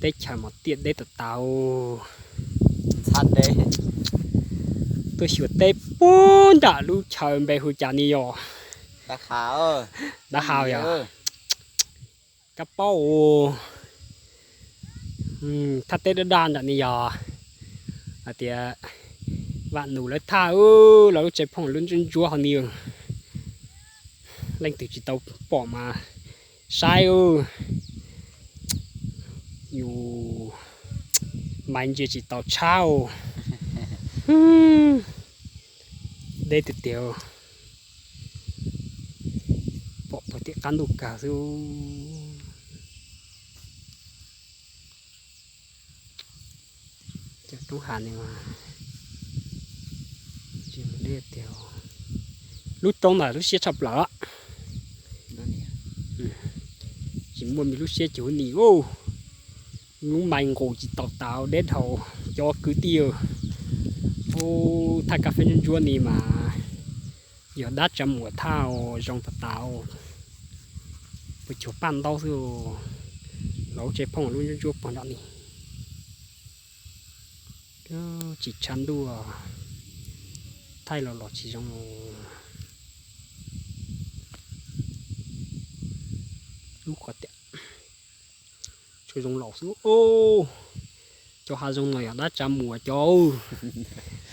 Teb chaws mas tiaj deb tas tas. Ntxhab deb. Tuaj xyuas teb puag nram lub chaw npe hu cas ni yog? Dab Hav yog? Kab paub. Thaj teb daj daj nram ni yog hais tias Vam Nus lawv thaj, lawv lub tsev phooj lub ntsuab ntsuab hauv ni. Leej twg tsis tau pom mas saib, yus maiv ntsia tsis tau tshab. Deb tiag tiag. Pom puag tim qab ntuj kawg xwb. Cov roob hav ni mas tsis muaj deb tiag. Lub roob ntawd lub siab tshaj plaws. Tsis muaj me lub siab cus ni. Lub mais nqus tsis tau tas deb dhau. Cov kwv tij, thaj kab feb ntsuab ntsuab ni mas yog dab Tsav Muas thaj, zoo tas tas. Puas cuag paj ntaub xwb. Lawv lub tsev phooj lub ntsuab ntsuab puag nram ni. Tsis tshav ntuj, thaij los los tsis zoo. Lub qhov tias tsuas zoo laus xwb. Cov hav zoov no yog dab Tsav Muas cov.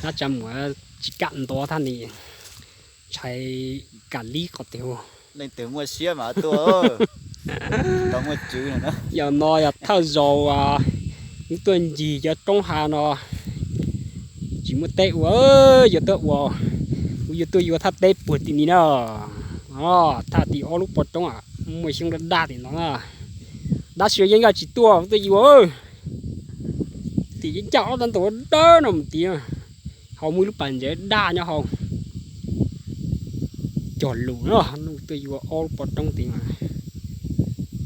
Dab Tsav Muas tsis kam ntov thaj ni, ntshai kam lib qhov tias. Leej twg muaj siab mas tuaj, tsis tau muaj tswv no. Yog no yog thawj zaug kuv tuaj ncig cov roob hav no, tsis muaj teb ua, yuav tuaj ua, kuv yuav tuaj yuav thaj teb puag tim ni na. Thaj tim ob lub pov roob, muaj xyoob daj daj tim no na. Dab Xiaus Yeeb nkaj tsis tuaj, kuv tuaj yuav tim ncaj ob tag ntaus dawb no mus tim, hauv muaj ib lub pas ntsev daj nyob hauv. Cog lus no, tuaj yuav ob lub pov roob tim,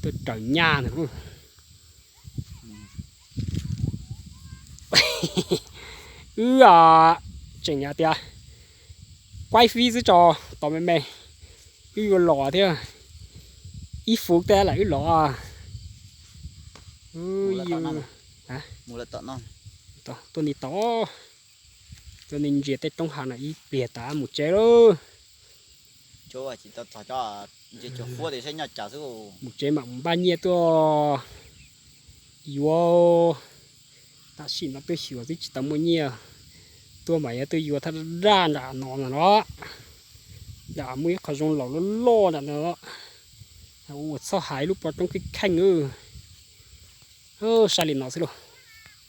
tuaj raws nyaj ntag. Wb tseem hais tias kuaib fib xwb tso, tos me me, wb yuav los thiab. Ib fuv tej lawm wb los. Tuaj ni tau, tuaj ni ntsia tej roob hav no ib pliag tas mus tsev lauj. Mus tsev mam mus npaj nyiaj tuaj yuav. Tam sim no tuaj xyuas twb tsis tau muaj nyiaj, tuaj mas yuav tuaj yuav thaj daj nram no no. Nram muaj ib qho zoo laus loj loj nram no, ua txhob hais lub pov roob kheej kheej. Saib li no xwb lauj.